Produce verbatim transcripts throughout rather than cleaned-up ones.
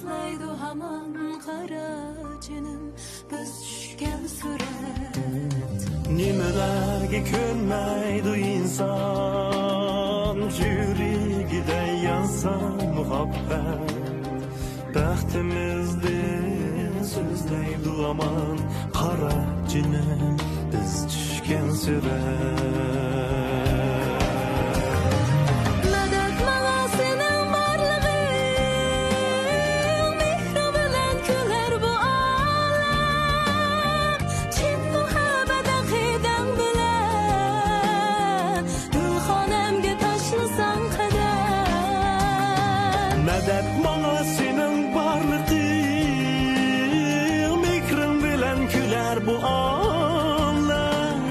دەيدۇ ھامان قارا جېنىم، بىز چۈشكەن سۈرەت. نېمىلەرگە كۆنمەيدۇ ئىنسان، يۈرىكىدە يانسا مۇھەببەت. بەختىمىزنى سۆزلەيدۇ ھامان قارا جېنىم، بىز چۈشكەن سۈرەت. مەدەت ماڭا سېنىڭ بارلىقىڭ، مېھرىڭ بىلەن كۈلەر بۇ ئالەم. چىن مۇھەببەت ئەقىدەڭ بىلەن، گۈلخانەمگە تاشلىساڭ قەدەم. مەدەت ماڭا سېنىڭ بارلىقىڭ، مېھرىڭ بىلەن كۈلەر بۇ ئالەم.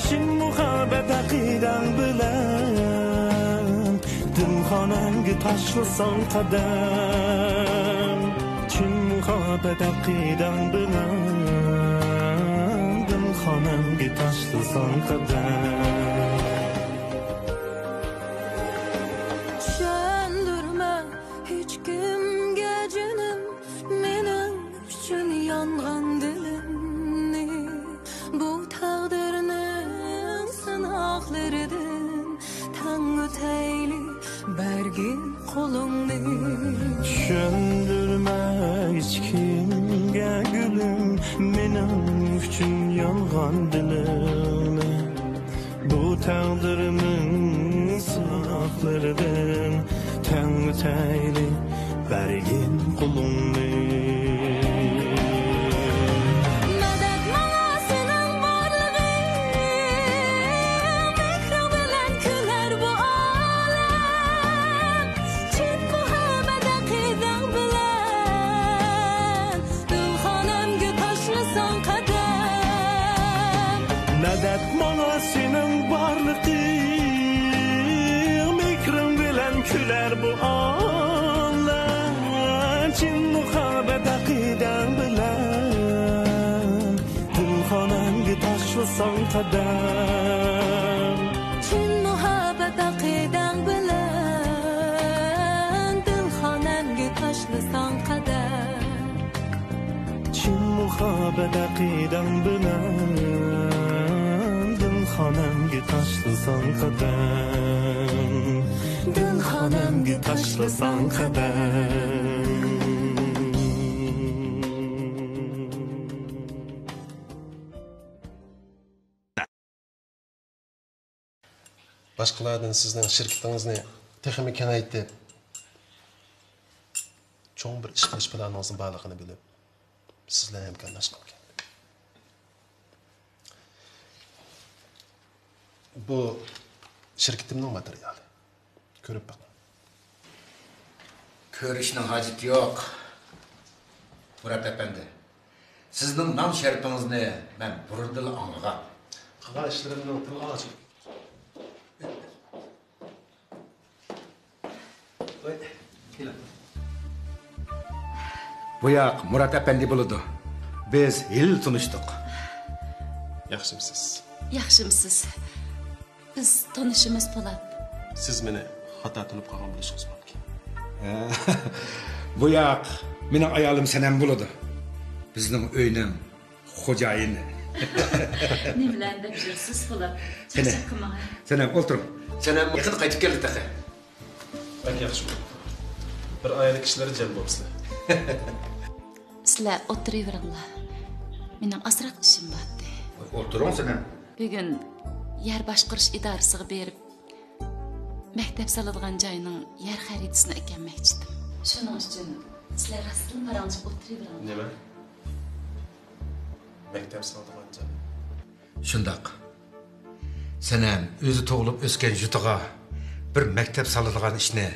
چىن مۇھەببەت ئەقىدەڭ بىلەن، دىلخانەمگە تاشلىساڭ قەدەم. چىن مۇھەببەت ئەقىدەڭ بىلەن، دىلخانەمگە تاشلىساڭ قەدەم. چۈشەندۈرمە ھېچكىمگە جېنىم، مېنىڭ ئۈچۈن يانغان دىلىمنى. بۇ تەقدىرنىڭ سىناقلىرىدىن تەڭ ئۆتەيلى، بەرگىن قولۇڭنى. چۈشەندۈرمە ھېچكىمگە گۈلۈم، مېنىڭ ئۈچۈن يانغان دىلىمنى. بۇ تەقدىرنىڭ سىناقلىرىدىن تەڭ ئۆتەيلى، بەرگىن قولۇڭنى. مەدەت ماڭا سېنىڭ بارلىقىڭ، مېھرىڭ بىلەن كۈلەر بۇ ئالەم. چىن مۇھەببەت ئەقىدەڭ بىلەن، گۈلخانەمگە تاشلىساڭ قەدەم. مەدەت ماڭا سېنىڭ بارلىقىڭ، مېھرىڭ بىلەن كۈلەر بۇ ئالەم. چىن مۇھەببەت ئەقىدەڭ بىلەن، دىلخانەمگە تاشلىساڭ قەدەم. چىن مۇھەببەت ئەقىدەڭ بىلەن، دىلخانەمگە تاشلىساڭ قەدەم. چىن مۇھەببەت ئەقىدەڭ بىلەن، دىلخانەمگە تاشلىساڭ قەدەم. دىلخانەمگە تاشلىساڭ قەدەم. باشقىلاردىن سىزنىڭ شىركىتىڭىزنى تېخىمۇ كېڭەيتىپ، چوڭ بىر ئىش قىلىش پىلانىڭىزنىڭ بارلىقىنى بىلىپ، سىز بىلەن ھەمكارلاشقىلى كەلدىم. بۇ شىركىتىمنىڭ ماتېرىيالى. كۆرۈپ بېقىڭ. كۆرۈشنىڭ ھاجىتى يوق، مۇرات ئەپەندى. سىزنىڭ نام شەرىپىڭىزنى مەن بۇرۇندىلا ئاڭلىغان. قىلغان ئىشلىرىمنىڭ تىلغا ئاچىق. ۋاي، كېلىڭ. بۇ ياق مۇرات ئەپەندى بولىدۇ. بىز ھېلىلا تونۇشتۇق. ياخشىمسىز؟ ياخشىمسىز؟ بىز تونۇشىمىز پولات. سىز مېنى خاتا تونۇپ قالغان بولۇشىڭىز مۇمكىن. بۇ ياق مېنىڭ ئايالىم سەنەم بولىدۇ. بىزنىڭ ئۆينىڭ خوجايىنى. نېمىلەرنى دەپ يۈرسىز پولات؟ قېنى، چاقچاق قىلماڭ. سەنەم ئولتۇرۇڭ. سەنەم يېقىن قايتىپ كەلدى تېخى. بەك ياخشى بولۇپتۇ. بىر ئائىلە كىشىلىرى جەم بوپسىلەر. سىلەر ئولتۇرۇۋېرىڭلار. مېنىڭ ئازراق ئىشىم بارتى. ئولتۇرۇڭ سەنەم. بۈگۈن يەر باشقۇرۇش ئىدارىسىغا بېرىپ، مەكتەپ سالىدىغان جاينىڭ يەر خەرىتىسىنى ئەكەلمەكچىدىم. شۇنىڭ ئۈچۈن سىلەر راستتىنلا پاراڭلىشىپ ئولتۇرۇۋېرىڭلار. نېمە؟ مەكتەپ سالىدىغان جاي؟ شۇنداق. سەنەم ئۆزى تۇغۇلۇپ ئۆسكەن يۇرتىغا بىر مەكتەپ سالىدىغان ئىشنى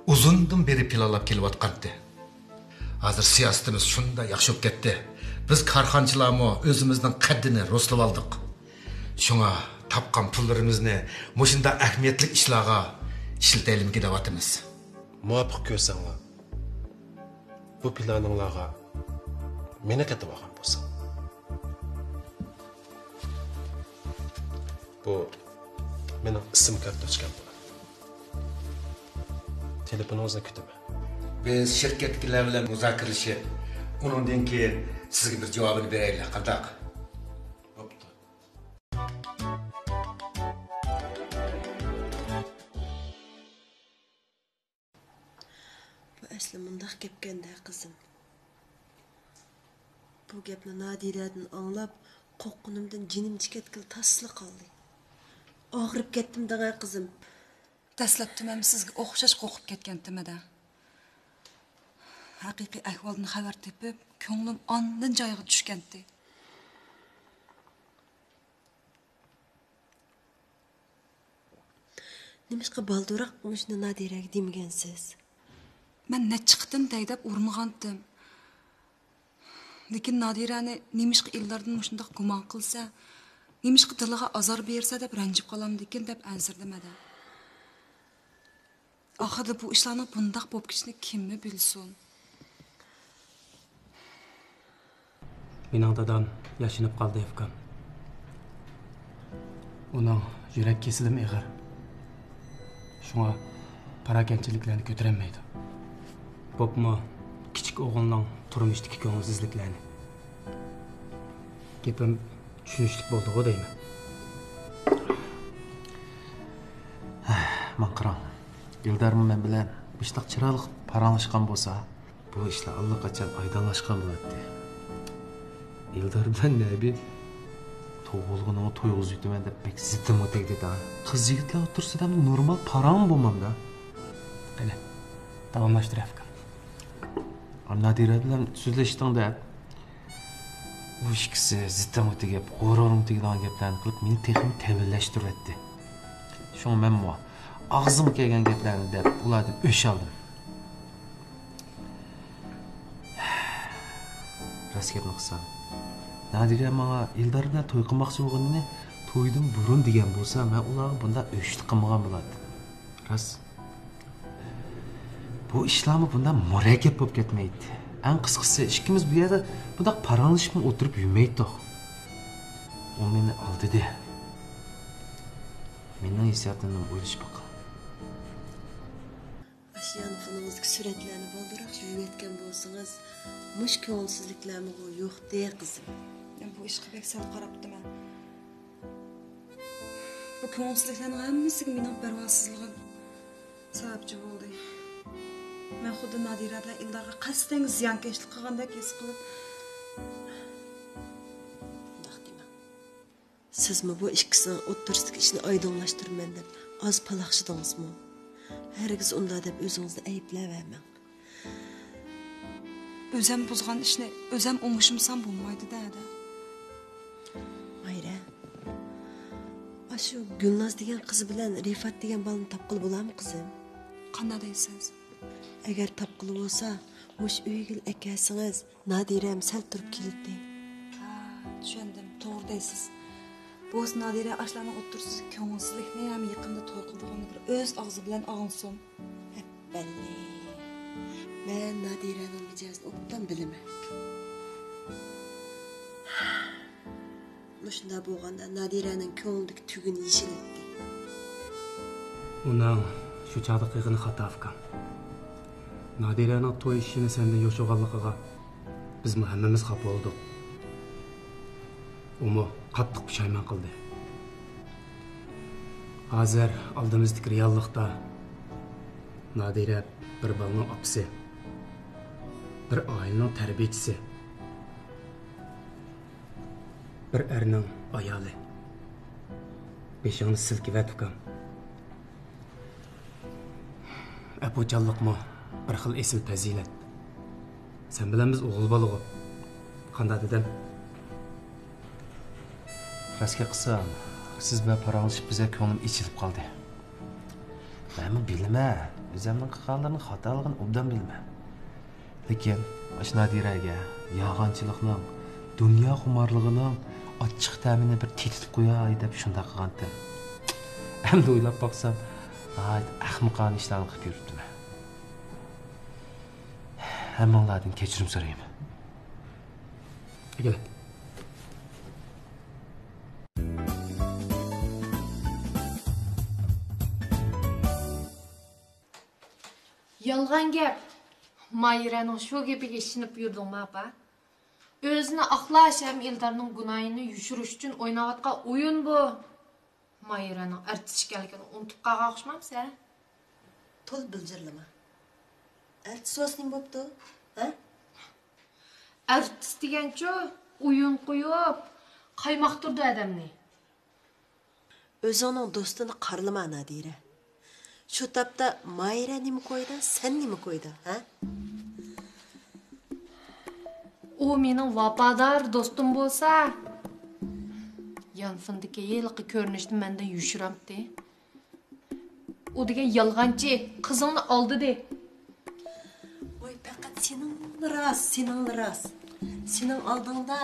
ئۇزۇندىن بېرى پىلانلاپ كېلىۋاتقانتى. ھازىر سىياسىتىمىز شۇنداق ياخشى بولۇپ كەتتى. بىز كارخانىچىلارمۇ ئۆزىمىزنىڭ قەددىنى رۇسلىۋالدۇق. شۇڭا تاپقان پۇللىرىمىزنى مۇشۇنداق ئەھمىيەتلىك ئىشلارغا ئىشلىتەيلىمىكىن دەۋاتىمىز. مۇۋاپىق كۆرسەڭلار، بۇ پىلانىڭلارغا مېنى قېتىۋالغان بولساڭ. بۇ مېنىڭ ئىسىم كارتوچكام. تېلېفونىڭىزنى كۈتىمەن. بىز شىركەتتىكىلەر بىلەن مۇزاكىرىلىشىپ، ئۇنىڭدىن كېيىن سىزگە بىر جاۋابىنى بېرەيلى، قانداق؟ بوپتۇ. بۇ ئەسلى مۇنداق گەپكەن-دە، قىزىم. بۇ گەپنى نادىرەدىن ئاڭلاپ، قورققىنىمدىن جېنىم چىكەتكىلى تاسلا قالدى. ئاغرىپ كەتتىم دەڭە، قىزىم. دەسلەپتە مەن سىزگە ئوخشاش قورقۇپ كەتكەنتىم-دە. ھەقىقىي ئەھۋالدىن خەۋەر تېپىپ، كۆڭلۈم ئاندىن جايغا چۈشكەنتى. نېمىشقا بالدۇرراق مۇشۇنى نادىرەگە دېمىگەنسىز؟ مەن نەچچە قېتىم دەي دەپ ئۇرۇنغانتىم. لېكىن نادىرەنى نېمىشقا ئىلداردىن مۇشۇنداق گۇمان قىلسا، نېمىشقا دىلىغا ئازار بېرىسە دەپ رەنجىپ قالامدىكىن دەپ ئەنسىرىدىم-دە. ئاخىرىدا بۇ ئىشلارنىڭ بۇنداق بولۇپ كېتىشىنى كىممۇ بىلسۇن؟ مېنىڭ دادام ياشىنىپ قالدى، ئۇكام. ئۇنىڭ يۈرەك كېسىلىمۇ ئېغىر. شۇڭا پاراكەندىچىلىكلەرنى كۆتۈرەلمەيدۇ. بولۇپمۇ كىچىك ئوغلىنىڭ تۇرمۇشتىكى كۆڭۈلسىزلىكلەرنى. گېپىم چۈشىنىشلىك بولدىغۇ دەيمەن. ماڭا قاراڭ، ئىلدارمۇ مەن بىلەن مۇشۇنداق چىرايلىق پاراڭلاشقان بولسا، بۇ ئىشلار ئاللىقاچان ئايدىڭلاشقان بولاتتى. ئىلدار بىلەن نەبى تۇغۇلغىنىڭغا تويغۇزۇۋېتىمەن دەپ بەك زىتىمغا تەگدى-دە. قىز يىگىتلەر ئوتتۇرىسىدا نورمال پاراڭمۇ بولمامدا. قېنى، داۋاملاشتۇر، ئۇكام. نادىرە بىلەن سۆزلەشتىڭ-دە. ئۇ ئىككىسى زىتىڭغا تېگىپ، غۇرۇرۇڭغا تېگىدىغان گەپلەرنى قىلىپ، مېنى تېخىمۇ تەمىنلەشتۈرۈۋەتتى. شۇڭا مەنمۇ ئاغزىمغا كەلگەن گەپلەرنى دەپ، ئۇلاردىن ئۆچ ئالدىم. راست گەپنى قىلسام، نادىرە ماڭا ئىلدار بىلەن توي قىلماقچى بولغىنىنى تويدىن بۇرۇن دېگەن بولسا، مەن ئۇلارغا بۇنداق ئۆچلۈك قىلمىغان بولاتتىم. راست. بۇ ئىشلارمۇ بۇنداق مۇرەككەپ بولۇپ كەتمەيتتى. ئەڭ قىسقىسى، ئىككىمىز بۇ يەردە بۇنداق پاراڭلىشىپمۇ ئولتۇرۇپ يۈرمەيتتۇق. ئۇ مېنى ئالدىدى. مېنىڭ ھېسسىياتىمنى ئويلىشىپ بېقىڭ. ئاشۇ يانفونىڭىزدىكى سۈرەتلەرنى بالدۇرراق يۇيۇۋەتكەن بولسىڭىز، مۇشۇ كۆڭۈلسىزلىكلەرمۇ يوقتى، قىزىم. مەن بۇ ئىشقا بەك سەل قاراپتىمەن. بۇ كۆڭۈلسىزلىكلەرنىڭ ھەممىسىگە مېنىڭ پەرۋاسىزلىقىم سەۋەبچى بولدى. مەن خۇددى نادىرە بىلەن ئىلدارغا قەستەنگە زىيانكەشلىك قىلغاندەك ھېس قىلىپ، ئۇنداق دېمەڭ. سىزمۇ بۇ ئىككىسىنىڭ ئوتتۇرىسىدىكى ئىشنى ئايدىڭلاشتۇرىمەن دەپ ئاز پالاقشىدىڭىزمۇ؟ ھەرگىز ئۇنداق دەپ ئۆزىڭىزنى ئەيىبلەۋەرمەڭ. ئۆزەم بۇزغان ئىشنى ئۆزەم ئوڭشىمىسام بولمايدۇ-دە، ھەدە. مايرا، ئاشۇ گۈلناز دېگەن قىز بىلەن رىفات دېگەن بالىنى تاپقىلى بولارمۇ، قىزىم؟ قانداق دەيسىز؟ ئەگەر تاپقىلى بولسا، مۇشۇ ئۆيگىلا ئەكەلسىڭىز، نادىرەم سەل تۇرۇپ كېلىدۇ. ھا، چۈشەندىم، توغرا دەيسىز. بولسا نادىرە ئاشۇلارنىڭ ئوتتۇرىسىدىكى كۆڭۈلسىزلىكنى ھەم يېقىندا توي قىلىدىغىنىنى بىر ئۆز ئاغزى بىلەن ئاڭلىسۇن. ھەپپەللى. مەن نادىرەنىڭ مىجەزىنى ئوبدان بىلىمەن. مۇشۇنداق بولغاندا نادىرەنىڭ كۆڭلىدىكى تۈگۈن يېشىلىدۇ. ئۇنىڭ شۇ چاغدا قىلغىنى خاتا، ئۇكام. نادىرەنىڭ توي ئىشىنى سەندىن يوشۇرغانلىقىغا بىزمۇ ھەممىمىز خاپا بولدۇق. ئۇمۇ قاتتىق پۇشايمان قىلدى. ھازىر ئالدىمىزدىكى رېئاللىقتا نادىرە بىر بالىنىڭ ئاپىسى، بىر ئائىلىنىڭ تەربىيەچىسى، بىر ئەرنىڭ ئايالى. بېشىڭنى سىلكىۋەت، ئۇكام. ئەپۇچانلىقمۇ بىر خىل ئېسىل پەزىلەت. سەن بىلەن بىز ئوغۇل بالىغۇ. قانداق دېدىم؟ راست گەپ قىلسام، سىز بىلەن پاراڭلىشىپ بىزە كۆڭلۈم ئېچىلىپ قالدى. مەنمۇ بىلىمەن، ئۆزەمنىڭ قىلغانلىرىنى، خاتالىقىنى ئوبدان بىلىمەن. لېكىن ئاشۇ نادىرەگە يالغانچىلىقنىڭ، دۇنيا خۇمارلىقىنىڭ ئاچچىق تەمىنى بىر تېتىتىپ قوياي دەپ شۇنداق قىلغانتىم. ئەمدى ئويلاپ باقسام، ناھايىتى ئەخمىقانە ئىشلارنى قىلىپ يۈرۈپتىمەن. ھەممىڭلاردىن كەچۈرۈم سورايمەن. ئەگىلە. يالغان گەپ. ماھىرەنىڭ شۇ گېپىگە ئىشىنىپ يۈردۈڭمۇ، ئاپا؟ ئۆزىنى ئاقلاش ھەم ئىلدارنىڭ گۇناھىنى يوشۇرۇش ئۈچۈن ئويناۋاتقان ئويۇن بۇ. ماھىرەنىڭ ئارتىس ئىكەنلىكىنى ئۇنتۇپ قالغان ئوخشىمامسەن؟ تولا بىلجىرلىما. ئارتىس بولسا نېمە بوپتۇ؟ ھە؟ ئارتىس دېگەنچۇ، ئويۇن قويۇپ، قايماقتۇرىدۇ ئادەمنى. ئۆزۈڭنىڭ دوستىنى قارىلىما، نادىرە. شۇ تاپتا ماھىرە نېمە كويىدا، سەن نېمە كويىدا، ھە؟ ئۇ مېنىڭ ۋاپادار دوستۇم بولسا، يانفوندىكى ھېلىقى كۆرۈنۈشنى مەندىن يوشۇرامتى. ئۇ دېگەن يالغانچى، قىزىڭنى ئالدىدى. ۋاي، پەقەت سېنىڭلا راست، سېنىڭلا راست. سېنىڭ ئالدىڭدا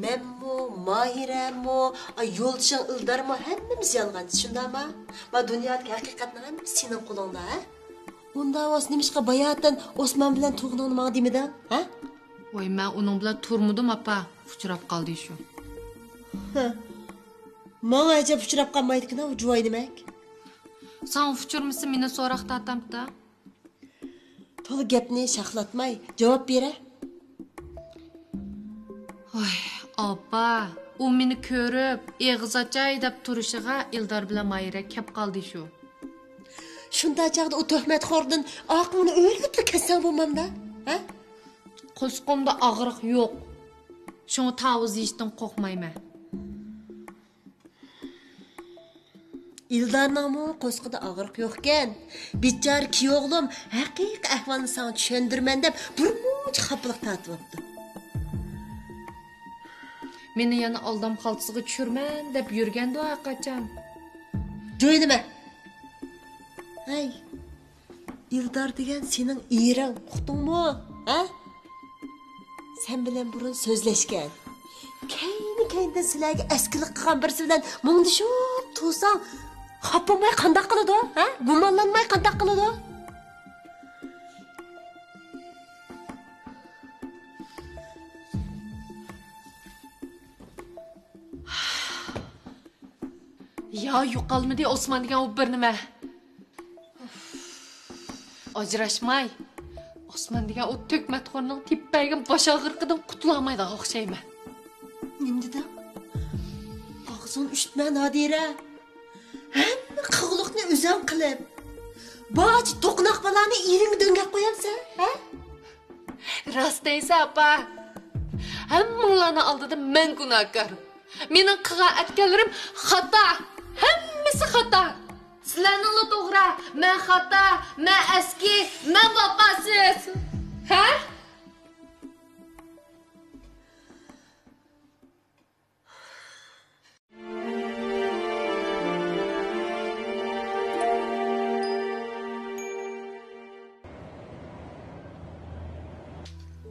مەنمۇ، ماھىرەمۇ، ئاي، يولدىشىڭ ئىلدارمۇ، ھەممىمىز يالغانچى، شۇنداقما؟ ما دۇنيادىكى ھەقىقەتنىڭ ھەممىسى سېنىڭ قولۇڭدا، ھە؟ ئۇنداق بولسا نېمىشقا باياتىن ئوسمان بىلەن تۇرغىنىڭنى ماڭا دېمىدىڭ، ھە؟ ۋاي، مەن ئۇنىڭ بىلەن تۇرمىدىم، ئاپا. ئۇچراپ قالدى شۇ. ھە. ماڭا ئەجەب ئۇچراپ قالمايدىكىن-ھە ئۇ جۇۋاينىمەك. ساڭا ئۇچرىمىسا مېنى سوراق تارتامتى؟ تولا گەپنى شاخلاتماي جاۋاب بېرە. ۋاي، ئاپا، ئۇ مېنى كۆرۈپ، ئېغىز ئاچاي دەپ تۇرۇشىغا ئىلدار بىلەن ماھىرە كەپ قالدى شۇ. شۇنداق چاغدا ئۇ تۆھمەتخوردىن ئاقىڭنى ئۆرۈپ كەتسەڭ بولمامدا؟ ھە؟ قورسىقىمدا ئاغرىق يوق. شۇڭا تاۋۇز يېيىشتىن قورقمايمەن. ئىلدارنىڭمۇ قورسىقىدا ئاغرىق يوقكەن. بىچارە كىيوغلۇم ھەقىقىي ئەھۋالنى ساڭا چۈشەندۈرىمەن دەپ بىر مۇنچە خاپىلىق تارتىۋاپتۇ. مېنى يەنە ئالدام خالتىسىغا چۈشۈرىمەن دەپ يۈرگەندۇ ھەرقاچان. جۆيلىمە. ھەي. ئىلدار دېگەن سېنىڭ ئېرىڭ، ئۇقتۇڭمۇ؟ ھە؟ سەن بىلەن بۇرۇن سۆزلەشكەن. كەينى-كەينىدىن سىلەرگە ئەسكىلىك قىلغان بىرسى بىلەن مۇڭدىشىپ تۇرساڭ، خاپا بولماي قانداق قىلىدۇ؟ ھە؟ گۇمانلانماي قانداق قىلىدۇ؟ يا يوقالمىدى ئوسمان دېگەن ئۇ بىر نېمە. ئاجراشماي، ئوسمان دېگەن ئۇ تۆھمەتخورنىڭ تېپىپ بەرگەن باش ئاغرىقىدىن قۇتۇلالمايدىغان ئوخشايمەن. نېمە دېدىڭ؟ ئاغزىڭنى ئۈشتمە، نادىرە. ھەممە قىلغۇلۇقنى ئۆزۈڭ قىلىپ، بارچە توقۇناق بالانى ئېرىڭگە دۆڭگەپ قويامسەن، ھە؟ راست دەيسەن، ئاپا. ھەممىڭلارنىڭ ئالدىدا مەن گۇناھكار. مېنىڭ قىلغان ئەتكەنلىرىم خاتا. ھەممىسى خاتا. سىلەرنىڭلا توغرا. مەن خاتا، مەن ئەسكى، مەن ۋاپاسىز. ھە؟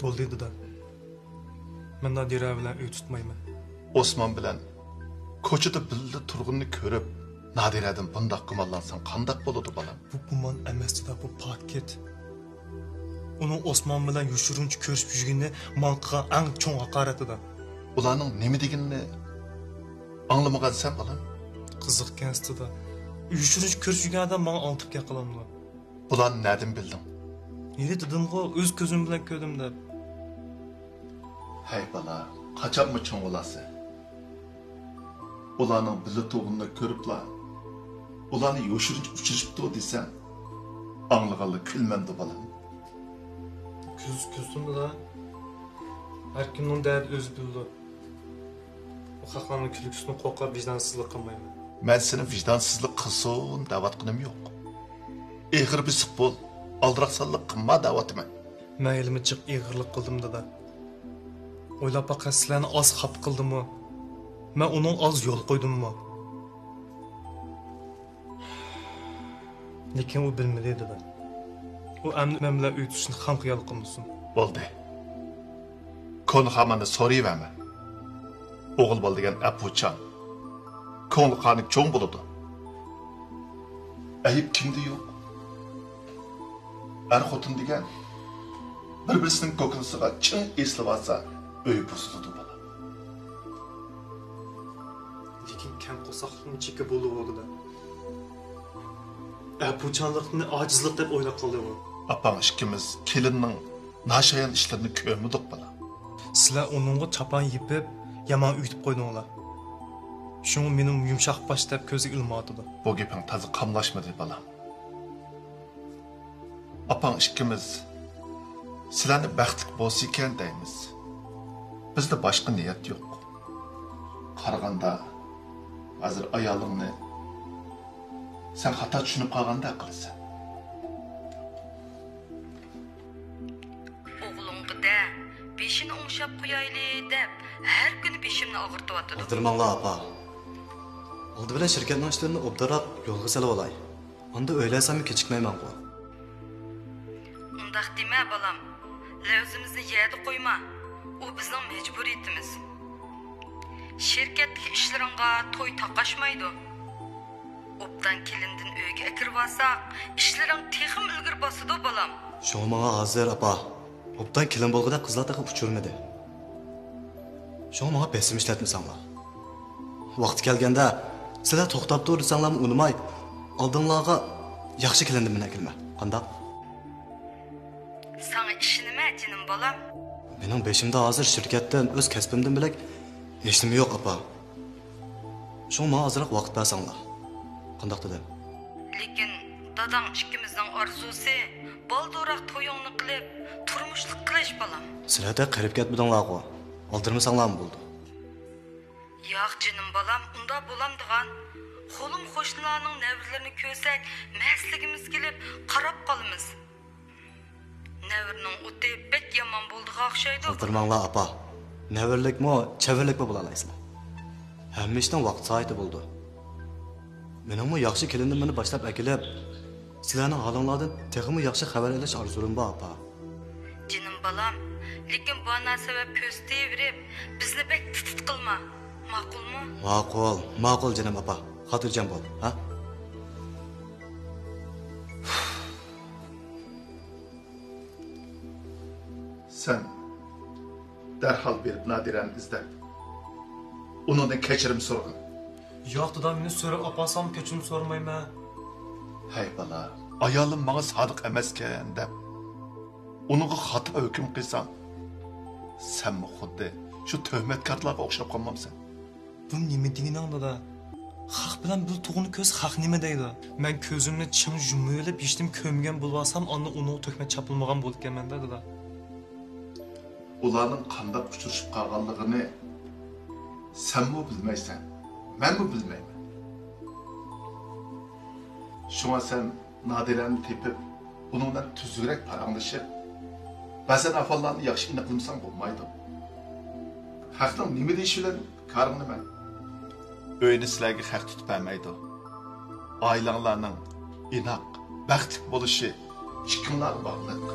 بولدى، دادا. مەن نادىرە بىلەن ئۆي تۇتمايمەن. ئوسمان بىلەن كوچىدا بىللە تۇرغىنىنى كۆرۈپ، نادىرەدىن بۇنداق گۇمانلانساڭ قانداق بولىدۇ، بالام؟ بۇ گۇمان ئەمەس، دادا، بۇ پاكىت. ئۇنىڭ ئوسمان بىلەن يوشۇرۇنچە كۆرۈشۈپ يۈرگىنى ماڭا قىلغان ئەڭ چوڭ ھاقارەت، دادا. ئۇلارنىڭ نېمە دېگىنىنى ئاڭلىمىغانسەن، بالام؟ قىزىقكەنسىز، دادا. يوشۇرۇنچە كۆرۈشۈپ يۈرگەن ئادەم ماڭا ئاڭلىتىپ گەپ قىلامدۇ؟ بۇلارنى نەدىن بىلدىڭ؟ ھېلى دېدىمغۇ، ئۆز كۆزۈم بىلەن كۆردۈم دەپ. ھەي بالا، قاچانمۇ چوڭ بولارسەن؟ ئۇلارنىڭ بىللە تۇرغىنىنى كۆرۈپلا، ئۇلارنى يوشۇرۇنچە ئۇچرىشىپتۇ دېسەم، ئاڭلىغانلا كۈلمەمدۇ، بالام؟ كۈلسە كۈلسۇن، دادا. ھەر كىمنىڭ دەردى ئۆزى بىلىدۇ. ئۇ خەقلەرنىڭ كۈلكىسىدىن قورقۇپ ۋىجدانسىزلىق قىلمايمەن. مەن سېنى ۋىجدانسىزلىق قىلسۇن دەۋاتقىنىم يوق. ئېغىر بېسىق بول، ئالدىراقسانلىق قىلما دەۋاتىمەن. مەن ھېلىمۇ جىق ئېغىرلىق قىلدىم، دادا. ئويلاپ باققىن، سىلەرنى ئاز خاپا قىلدىممۇ؟ مەن ئۇنىڭغا ئاز يول قويدۇممۇ؟ لېكىن ئۇ بىلمىدى، دادا. ئۇ ئەمدى مەن بىلەن ئۆي تۇتۇشنى خام خىيال قىلمىسۇن. بولدى. كونا خاماننى سورىيىۋەرمە. ئوغۇل بالا دېگەن ئەپۇچان. كۆڭلى قانى چوڭ بولىدۇ. ئەيىب كىمدە يوق؟ ئەر خوتۇن دېگەن بىر-بىرسىنىڭ كوكۇلىسىغا چىڭ ئېسىلىۋالسا، ئۆي بۇزۇلىدۇ، بالام. لېكىن كەڭ قورساقلىقنىڭ چېكى بولىدۇ، دادا. ئەپۇچانلىقنى ئاجىزلىق دەپ ئويلاپ قالدى ئۇ. ئاپاڭ ئىككىمىز كېلىننىڭ ناشايان ئىشلىرىنى كۆرمىدۇق، بالام. سىلەر ئۇنىڭغا چاپان يېپىپ، يامان ئۆگىتىپ قويدۇڭلار. شۇڭا مېنىمۇ يۇمشاق باش دەپ كۆزگە ئىلمايۋاتىدۇ. بۇ گېپىڭ تازا قاملاشمىدى، بالام. ئاپاڭ ئىككىمىز سىلەرنى بەختلىك بولسىكەن دەيمىز. بىزدە باشقا نىيەت يوق. قارىغاندا، ھازىر ئايالىڭنى سەن خاتا چۈشىنىپ قالغاندەك قىلىسەن. ئوغلۇڭغا دە، بېشىنى ئوڭشاپ قويايلى دەپ، ھەر كۈنى بېشىمنى ئاغرىتىۋاتىدۇ. ئالدىرىماڭلار، ئاپا. ئالدى بىلەن شىركەتنىڭ ئىشلىرىنى ئوبدانراق يولغا سېلىۋالاي. ئاندىن ئۆيلەنسەممۇ كېچىكمەيمەنغۇ. ئۇنداق دېمە، بالام. لەۋزىمىزنى يەردە قويما. ئۇ بىزنىڭ مەجبۇرىيىتىمىز. شىركەتتىكى ئىشلىرىڭغا توي تاقاشمايدۇ. ئوبدان كېلىندىن ئۆيگە ئەكىرىۋالساق، ئىشلىرىڭ تېخىمۇ ئىلگىرى باسىدۇ، بالام. شۇڭا ماڭا ھازىر، ئاپا، ئوبدان كېلىن بولغۇدەك قىزلار تېخى ئۇچرىمىدى. شۇڭا ماڭا بېسىم ئىشلەتمىسەڭلار. ۋاقتى كەلگەندە، سىلەر توختاپ تۇر دېسەڭلارمۇ ئۇنىماي، ئالدىڭلارغا ياخشى كېلىندىن مېنى ئەكىرمە. قانداق؟ ساڭا ئىشىنىمەن، جېنىم بالام. مېنىڭ بېشىمدا ھازىر شىركەتتىن، ئۆز كەسپىمدىن بۆلەك ھېچنېمە يوق، ئاپا. شۇڭا ماڭا ئازراق ۋاقىت بەرسەڭلار. قانداق دېدىم؟ لېكىن داداڭ ئىككىمىزنىڭ ئارزۇسى، بالدۇرراق تويۇڭنى قىلىپ، تۇرمۇشلۇق قىلىش، بالام. سىلەر تېخى قېرىپ كەتمىدىڭلارغۇ. ئالدىرىمىساڭلارمۇ بولىدۇ. ياق، جېنىم بالام، ئۇنداق بولامدىغان؟ قولۇم قوشنىلارنىڭ نەۋرىلىرىنى كۆرسەك، مەستلىكىمىز كېلىپ، قاراپ قالىمىز. نەۋرىنىڭ ئوتى بەك يامان بولىدىغان ئوخشايدۇ. ئالدىرىماڭلار، ئاپا. نەۋرىلىكمۇ، چەۋرىلىكمۇ بولالايسىلەر. ھەممە ئىشنىڭ ۋاقىت سائىتى بولىدۇ. مېنىڭمۇ ياخشى كېلىندىن مېنى باشلاپ ئەكېلىپ، سىلەرنىڭ ھالىڭلاردىن تېخىمۇ ياخشى خەۋەر ئېلىش ئارزۇلىرىم بار، ئاپا. جېنىم بالام، لېكىن بانا سەۋەب كۆرسىتىۋېرىپ، بىزنى بەك تىت-تىت قىلما. ماقۇلمۇ؟ ماقۇل، ماقۇل، جېنىم ئاپا. خاتىرجەم بول، ھە؟ سەن دەرھال بېرىپ نادىرەنى ئىزدەپ، ئۇنىڭدىن كەچۈرۈم سورىغىن. ياق، دادا، مېنى سۆرەپ ئاپارسام كەچۈرۈم سورىمايمەن. ھەي بالا، ئايالىم ماڭا سادىق ئەمەسكەن دەپ، ئۇنىڭغا خاتا ھۆكۈم قىلساڭ، سەنمۇ خۇددى شۇ تۆھمەتكارلارغا ئوخشاپ قالمامسەن؟ بۇ نېمە دېگىنىڭ، دادا؟ خەق بىلەن بىر تۇغۇننى كۆرسە، خەق نېمە دەيدۇ؟ مەن كۆزۈمنى چىڭ يۇمۇۋېلىپ، ھېچنېمە كۆرمىگەن بولۇۋالسام، ئاندىن ئۇنىڭغا تۆھمەت چاپلىمىغان بولىدىكەنمەن-دە، دادا. ئۇلارنىڭ قانداق ئۇچرىشىپ قالغانلىقىنى سەنمۇ بىلمەيسەن، مەنمۇ بىلمەيمەن. شۇڭا سەن نادىرەنى تېپىپ، ئۇنىڭ بىلەن تۈزۈكرەك پاراڭلىشىپ، بەزەن ئەھۋاللارنى ياخشى ئېنىقلىمىساڭ بولمايدۇ. خەقنىڭ نېمە دېيىشى بىلەن كارىڭ نېمە؟ ئۆينى سىلەرگە خەق تۇتۇپ بەرمەيدۇ. ئائىلەڭلارنىڭ ئىناق، بەختلىك بولۇشى ئىككىڭلارغا باغلىق.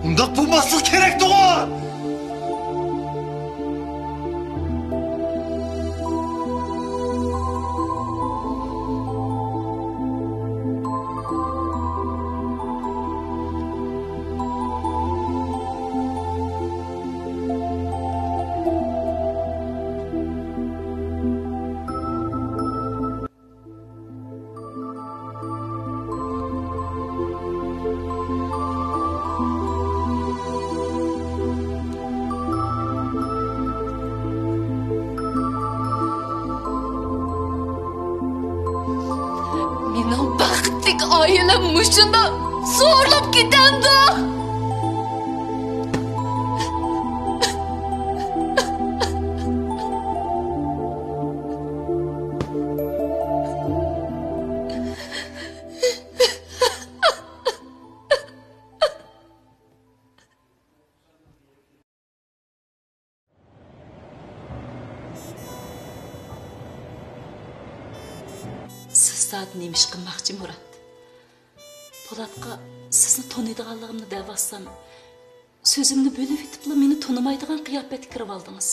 ئۇنداق بولماسلىقى كېرەكتىغۇ! مېنىڭ بەختلىك ئائىلەم مۇشۇنداق زورلاپ كېتەمدۇ؟ سىز زادى نېمە ئىش قىلماقچى، مۇرات؟ پولاتقا سىزنى تونۇيدىغانلىقىمنى دەۋاتسام، سۆزۈمنى بۆلۈۋېتىپلا مېنى تونۇمايدىغان قىياپەتكە كىرىۋالدىڭىز.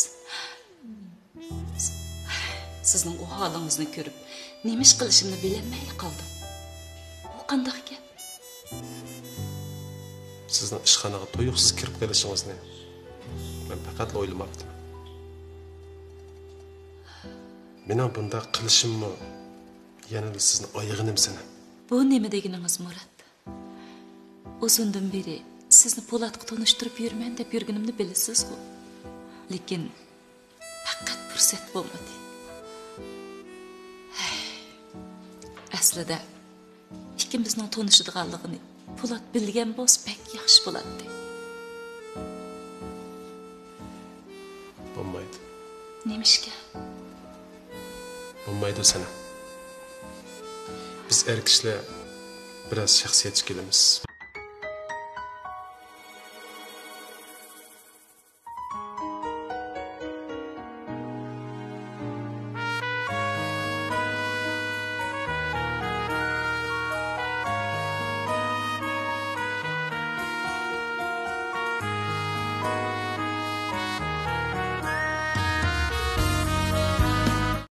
سىزنىڭ ئۇ ھالىڭىزنى كۆرۈپ، نېمە ئىش قىلىشىمنى بىلەلمەيلا قالدىم. بۇ قانداق گەپ؟ سىزنىڭ ئىشخانىغا تۇيۇقسىز كىرىپ قېلىشىڭىزنى مەن پەقەتلا ئويلىماپتىمەن. مېنىڭ بۇنداق قىلىشىممۇ يەنىلا سىزنى ئايىغىنىم سېنىڭ. بۇ نېمە دېگىنىڭىز، مۇرات؟ ئۇزۇندىن بېرى سىزنى پولاتقا تونۇشتۇرۇپ يۈرىمەن دەپ يۈرگىنىمنى بىلىسىزغۇ. لېكىن پەقەت پۇرسەت بولمىدى. ھەي، ئەسلىدە ئىككىمىزنىڭ تونۇشىدىغانلىقىنى پولات بىلگەن بولسا بەك ياخشى بولاتتى. بولمايدۇ. نېمىشقا؟ بولمايدۇ، سەنەم. بىز ئەر كىشىلەر بىراز شەخسىيەتچى كېلىمىز.